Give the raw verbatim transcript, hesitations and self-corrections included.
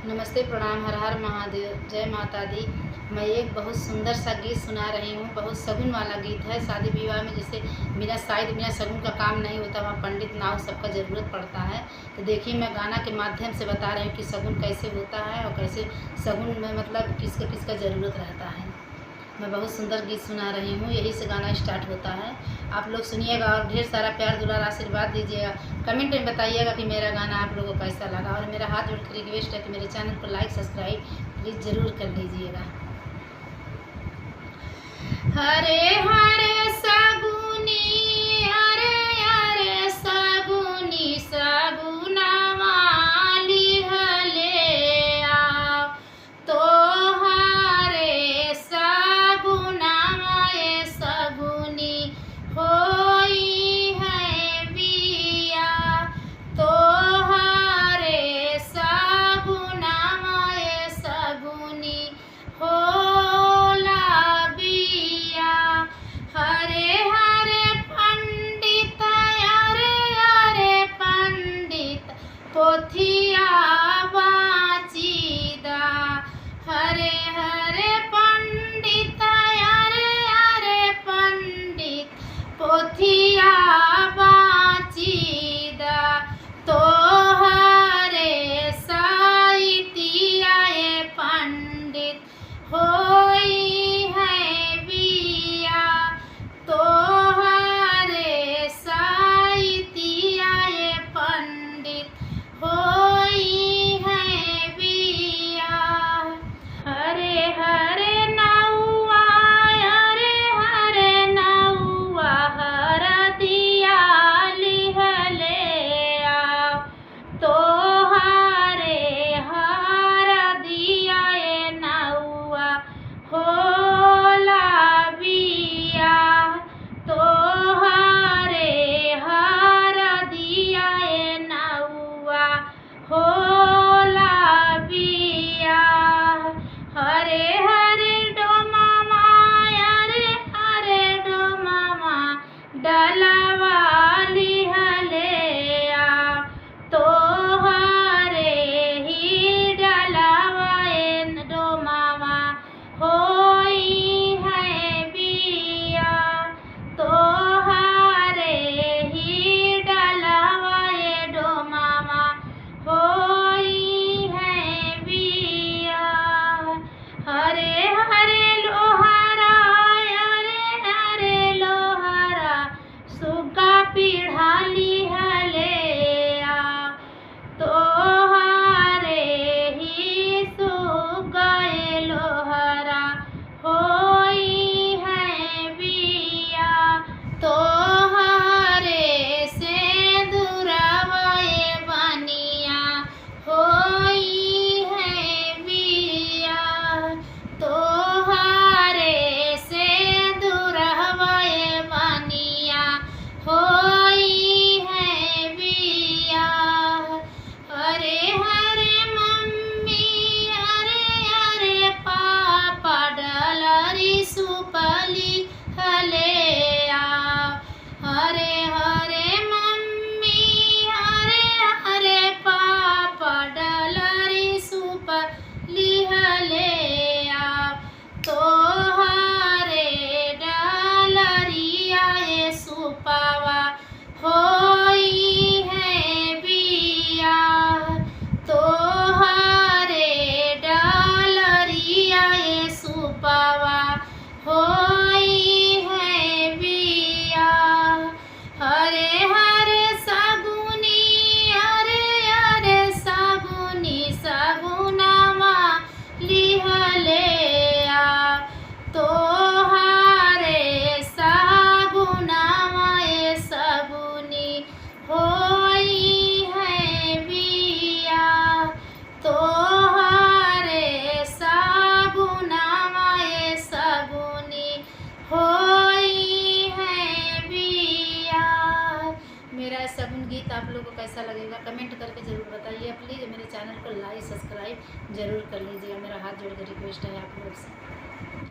नमस्ते, प्रणाम, हर हर महादेव, जय माता दी। मैं एक बहुत सुंदर सा गीत सुना रही हूँ, बहुत शगुन वाला गीत है। शादी विवाह में जैसे बिना साइद, बिना शगुन का काम नहीं होता, वहाँ पंडित नाऊ सबका ज़रूरत पड़ता है। तो देखिए, मैं गाना के माध्यम से बता रही हूँ कि शगुन कैसे होता है और कैसे शगुन में, मतलब, किसका किसका ज़रूरत रहता है। मैं बहुत सुंदर गीत सुना रही हूँ, यही से गाना start होता है। आप लोग सुनिएगा और ढेर सारा प्यार, दुलार, आशीर्वाद दीजिएगा। Comment में बताइएगा कि मेरा गाना आप लोगों को कैसा लगा। और मेरा हाथ जोड़ के request है कि मेरे channel को like, subscribe please ज़रूर कर लीजिएगा। हरे हरे सगुनी, अरे अरे सगुनी, सगुनवा लिहले आओ। तोहरे सगुनवा ए सगुनी होई है बिया। तोहरे सगुनवा ए सगुनी होला बिया। हरे हरे पंडित, अरे अरे पंडित, पोथिया बाँची दा। हरे हरे पंडित, अरे अरे पंडित, पोथिया बाँची दा। तोहरे साइतिया ए पंडित होई है बिया। तोहरे साइतिया ए पंडित होई है बिया। हरे हरे नौआ, अरे हरे नौआ, हरदिया लिहले आओ। तोहरे हरदिया ए नौआ होला बिया। तोहरे हरदिया ए नौआ होला बिया। हरे हरे डोमवा, अरे हरे डोमवा, डलवा लिहले आओ। तोहरे ही डलवा ए डोमवा होई है बिया। तोहरे ही डलवा ए डोमवा होई है बिया। हरे हरे लोहरा, अरे हरे लोहरा, सुगा पिढ़ा लिहले आओ। तोहरे ही सुगा ए लोहरा होई है बिया। तोहरे सेंदुरवा ए बनिया होई है बिया। तोहरे सेंदुरवा ए बनिया होई है बिया। हरे हरे मम्मी, अरे अरे पापा, डलरी सुपली हले आओ। हरे हरे मम्मी, हरे हरे पापा, डलरी सुपली हले आओ। तोहरे डलरिया ए सुपवा होई है बिया। तोहरे डलरिया ए सुपवा होई है बिया। हरे हरे सगुनी, अरे अरे सगुनी, सगुनवा लिहले आओ। तोहरे सगुनवा ए सगुनी होई है बिया। तोहरे सगुनवा ए सगुनी होई है बिया। मेरा शगुन गीत आप लोगों को कैसा लगेगा, comment करके ज़रूर बताइए please। मेरे channel को like, subscribe ज़रूर कर लीजिएगा, मेरा हाथ जोड़ के request है आप लोग से।